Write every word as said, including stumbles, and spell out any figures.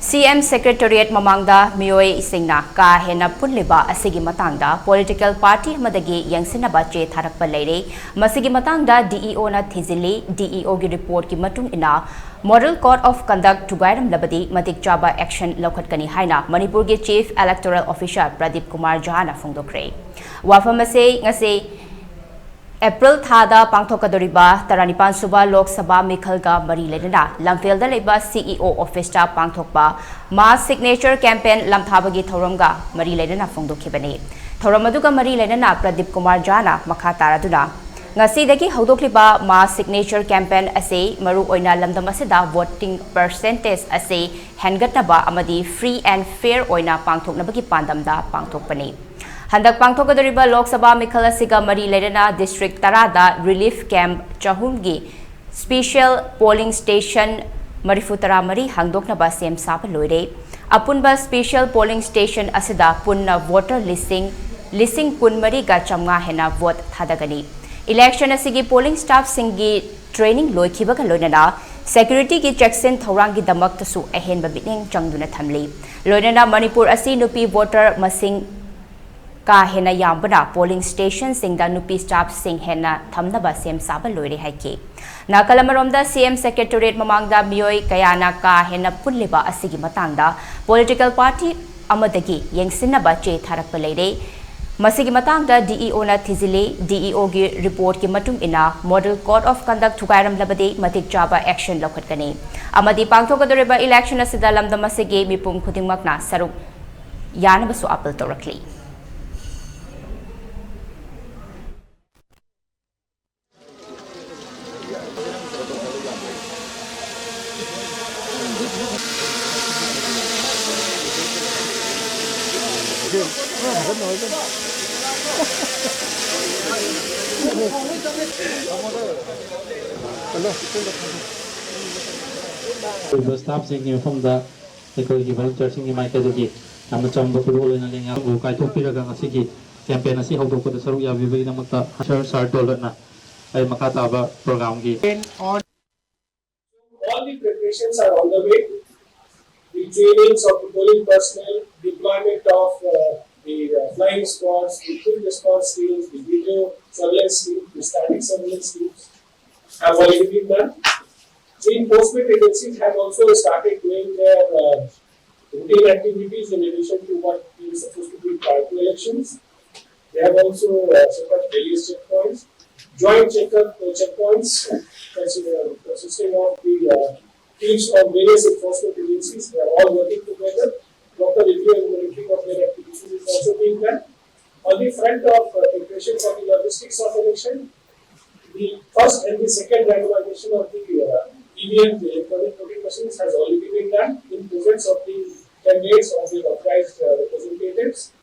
ꯁꯤ M secretariat ꯃꯃꯥꯡꯗ ꯃꯤꯑꯣꯏꯁꯤꯡꯅ ꯀꯥ ꯍꯦꯟꯅ ꯄꯨꯜꯂꯤꯕ ꯑꯁꯤꯒꯤ ꯃꯇꯥꯡꯗ ꯄꯣꯂꯤꯇꯤꯀꯦꯜ ꯄꯥꯔꯇꯤ ꯑꯃꯗꯒꯤ ꯌꯦꯡꯁꯤꯟꯅꯕ ꯆꯦ ꯊꯥꯔꯛꯄ ꯂꯩꯔꯦ꯫ ꯃꯁꯤꯒꯤ ꯃꯇꯥꯡꯗ ꯗꯤ ꯏ ꯑꯣꯅ ꯊꯤꯖꯤꯜꯂꯤ꯫ ꯗꯤ ꯏ ꯑꯣꯒꯤ ꯔꯤꯄꯣꯔꯠꯀꯤ ꯃꯇꯨꯡ ꯏꯟꯅ ꯃꯣꯗꯦꯜ ꯀꯣꯗ ꯑꯣꯐ ꯀꯟꯗꯛ ꯊꯨꯒꯥꯏꯔꯝꯂꯕꯗꯤ ꯃꯇꯤꯛ ꯆꯥꯕ ꯑꯦꯛꯁꯟ ꯂꯧꯈꯠꯀꯅꯤ ꯍꯥꯏꯅ ꯃꯅꯤꯄꯨꯔꯒꯤ chief electoral officer Pradeep Kumar ꯖꯥꯅ ꯐꯣꯡꯗꯣꯛꯈ꯭ꯔꯦ꯫ ꯋꯥꯐꯝ ꯑꯁꯤ ꯉꯁꯤ ꯑꯦꯄ꯭ꯔꯤꯜ ꯊꯥꯗ ꯄꯥꯡꯊꯣꯛꯀꯗꯧꯔꯤꯕ ꯇꯔꯥꯅꯤꯄꯥꯟ ꯁꯨꯕ ꯂꯣꯛ ꯁꯚꯥ ꯃꯤꯈꯜꯒ ꯃꯔꯤ ꯂꯩꯅꯅ ꯂꯝꯐꯦꯜꯗ ꯂꯩꯕ ꯁꯤ ꯏ ꯑꯣ ꯑꯣꯐꯤꯁꯇ ꯄꯥꯡꯊꯣꯛꯄ ꯃꯥꯁ ꯁꯤꯒꯅꯦꯆꯔ ꯀꯦꯝꯄꯦꯟ ꯂꯝꯊꯥꯕꯒꯤ ꯊꯧꯔꯝꯒ ꯃꯔꯤ ꯂꯩꯅꯅ ꯐꯣꯡꯗꯣꯛꯈꯤꯕꯅꯤ꯫ ꯊꯧꯔꯝ ꯑꯗꯨꯒ ꯃꯔꯤ ꯂꯩꯅꯅ ꯄ꯭ꯔꯗꯤꯞ ꯀꯨꯃꯥꯔ ꯖꯥꯅ ꯃꯈꯥ ꯇꯥꯔꯗꯨꯅ, ꯉꯁꯤꯗꯒꯤ ꯍꯧꯗꯣꯛꯂꯤꯕ ꯃꯥꯁ ꯁꯤꯒꯅꯦꯆꯔ ꯀꯦꯝꯄꯦꯟ ꯑꯁꯤ ꯃꯔꯨꯑꯣꯏꯅ ꯂꯝꯗꯝ ꯑꯁꯤꯗ ꯚꯣꯇꯤꯡ ꯄꯔꯁꯦꯟꯇꯦꯖ ꯑꯁꯤ ꯍꯦꯟꯒꯠꯅꯕ ꯑꯃꯗꯤ ꯐ꯭ꯔꯤ ꯑꯦꯟ ꯐꯦꯌꯔ ꯑꯣꯏꯅ ꯄꯥꯡꯊꯣꯛꯅꯕꯒꯤ ꯄꯥꯟꯗꯝꯗ ꯄꯥꯡꯊꯣꯛꯄꯅꯤ꯫ ꯍꯟꯗꯛ ꯄꯥꯡꯊꯣꯛꯀꯗꯧꯔꯤꯕ ꯂꯣꯛ ꯁꯚꯥ ꯃꯤꯈꯜ ꯑꯁꯤꯒ ꯃꯔꯤ ꯂꯩꯅꯅ ꯗꯤꯁꯇ꯭ꯔꯤꯛ ꯇꯔꯥꯗ ꯔꯤꯂꯤꯐ ꯀꯦꯝꯞ ꯆꯍꯨꯝꯒꯤ ꯁ꯭ꯄꯦꯁꯤꯌꯦꯜ ꯄꯣꯂꯤꯡ ꯁ꯭ꯇꯦꯁꯟ ꯃꯔꯤꯐꯨ ꯇꯔꯥ ꯃꯔꯤ ꯍꯥꯡꯗꯣꯛꯅꯕ ꯁꯦꯝ ꯁꯥꯕ ꯂꯣꯏꯔꯦ꯫ ꯑꯄꯨꯟꯕ ꯁ꯭ꯄꯦꯁꯤꯌꯦꯜ ꯄꯣꯂꯤꯡ ꯁ꯭ꯇꯦꯁꯟ ꯑꯁꯤꯗ ꯄꯨꯟꯅ ꯚꯣꯇꯔ ꯂꯤꯁꯤꯡ, ꯂꯤꯁꯤꯡ ꯀꯨꯟꯃꯔꯤꯒ ꯆꯥꯝꯃꯉꯥ ꯍꯦꯟꯅ ꯚꯣꯠ ꯊꯥꯗꯒꯅꯤ꯫ ꯏꯂꯦꯛꯁꯟ ꯑꯁꯤꯒꯤ ꯄꯣꯂꯤꯡ ꯁ꯭ꯇꯥꯐꯁꯤꯡꯒꯤ ꯇ꯭ꯔꯦꯅꯤꯡ ꯂꯣꯏꯈꯤꯕꯒ ꯂꯣꯏꯅꯅ ꯁꯦꯀ꯭ꯌꯨꯔꯤꯇꯤꯒꯤ ꯆꯦꯛꯁꯤꯟ ꯊꯧꯔꯥꯡꯒꯤꯗꯃꯛꯇꯁꯨ ꯑꯍꯦꯟꯕ ꯃꯤꯠꯌꯦꯡ ꯆꯪꯗꯨꯅ ꯊꯝꯂꯤ꯫ ꯂꯣꯏꯅꯅ ꯃꯅꯤꯄꯨꯔ ꯑꯁꯤ ꯅꯨꯄꯤ ꯚꯣꯇꯔ ꯃꯁꯤꯡ ꯀꯥ ꯍꯦꯟꯅ ꯌꯥꯝꯕꯅ ꯄꯣꯂꯤꯡ ꯁ꯭ꯇꯦꯁꯟꯁꯤꯡꯗ ꯅꯨꯄꯤ ꯁ꯭ꯇꯥꯐꯁꯤꯡ ꯍꯦꯟꯅ ꯊꯝꯅꯕ ꯁꯦꯝ ꯁꯥꯕ ꯂꯣꯏꯔꯦ ꯍꯥꯏꯈꯤ꯫ ꯅꯥꯀꯜ ꯑꯃꯔꯣꯝꯗ ꯁꯤ ꯑꯦꯝ ꯁꯦꯀ꯭ꯔꯦꯇꯔꯤꯌꯦꯠ ꯃꯃꯥꯡꯗ ꯃꯤꯑꯣꯏ ꯀꯌꯥꯅ ꯀꯥ ꯍꯦꯟꯅ ꯄꯨꯜꯂꯤꯕ ꯑꯁꯤꯒꯤ ꯃꯇꯥꯡꯗ ꯄꯣꯂꯤꯇꯤꯀꯦꯜ ꯄꯥꯔꯇꯤ ꯑꯃꯗꯒꯤ ꯌꯦꯡꯁꯤꯟꯅꯕ ꯆꯦ ꯊꯥꯔꯛꯄ ꯂꯩꯔꯦ꯫ ꯃꯁꯤꯒꯤ ꯃꯇꯥꯡꯗ ꯗꯤ ꯏ ꯑꯣꯅ ꯊꯤꯖꯤꯜꯂꯤ꯫ ꯗꯤ ꯏ ꯑꯣꯒꯤ ꯔꯤꯄꯣꯔꯠꯀꯤ ꯃꯇꯨꯡ ꯏꯟꯅ ꯃꯣꯗꯦꯜ ꯀꯣꯗ ꯑꯣꯐ ꯀꯟꯗꯛ ꯊꯨꯒꯥꯏꯔꯝꯂꯕꯗꯤ ꯃꯇꯤꯛ ꯆꯥꯕ ꯑꯦꯛꯁꯟ ꯂꯧꯈꯠꯀꯅꯤ ꯑꯃꯗꯤ ꯄꯥꯡꯊꯣꯛꯀꯗꯧꯔꯤꯕ ꯏꯂꯦꯛꯁꯟ ꯑꯁꯤꯗ ꯂꯝꯗꯝ ꯑꯁꯤꯒꯤ ꯃꯤꯄꯨꯝ ꯈꯨꯗꯤꯡꯃꯛꯅ ꯁꯔꯨꯛ ꯌꯥꯅꯕꯁꯨ ꯑꯥꯄꯤꯜ ꯇꯧꯔꯛꯂꯤ꯫ ꯑꯣꯏꯕ ꯁ꯭ꯇꯥꯐꯁꯤꯡꯒꯤ ꯃꯐꯝꯗ ꯑꯩꯈꯣꯏꯒꯤ ꯚꯣꯂꯨꯟꯇꯤꯌꯔꯁꯤꯡꯒꯤ ꯃꯥꯏꯀꯩꯗꯒꯤ ꯌꯥꯝꯅ ꯆꯝꯕ ꯈꯨꯗꯣꯜ ꯑꯣꯏꯅ ꯂꯦꯡꯌꯥꯟꯕꯨ ꯀꯥꯏꯊꯣꯛꯄꯤꯔꯒ ꯉꯁꯤꯒꯤ ꯀꯦꯝꯄꯦꯟ ꯑꯁꯤ ꯍꯧꯗꯣꯛꯄꯗ ꯁꯔꯨꯛ ꯌꯥꯕꯤꯕꯒꯤꯗꯃꯛꯇ ꯁꯔ, ꯁꯔ ꯗꯣꯂꯠꯅ ꯑꯩ ꯃꯈꯥ ꯇꯥꯕ ꯄ꯭ꯔꯣꯒ꯭ꯔꯥꯝꯒꯤ All the preparations are on the way. The trainings of the polling personnel, deployment of uh, the uh, flying squads, the quick response teams, the video surveillance teams, the static surveillance teams have already been done. The enforcement agencies have also started doing their uh, routine activities in addition to what is supposed to be prior to elections. They have also uh, set up various checkpoints, joint checkup uh, checkpoints, consisting of the uh, teams from various enforcement agencies. They are all working together. Proper review and monitoring of their activities is also being done. On the front of uh, preparation for the logistics of election, the first and the second randomization of the uh, E V M, the electronic voting machines, has already been done in presence of the candidates or the authorized uh, representatives.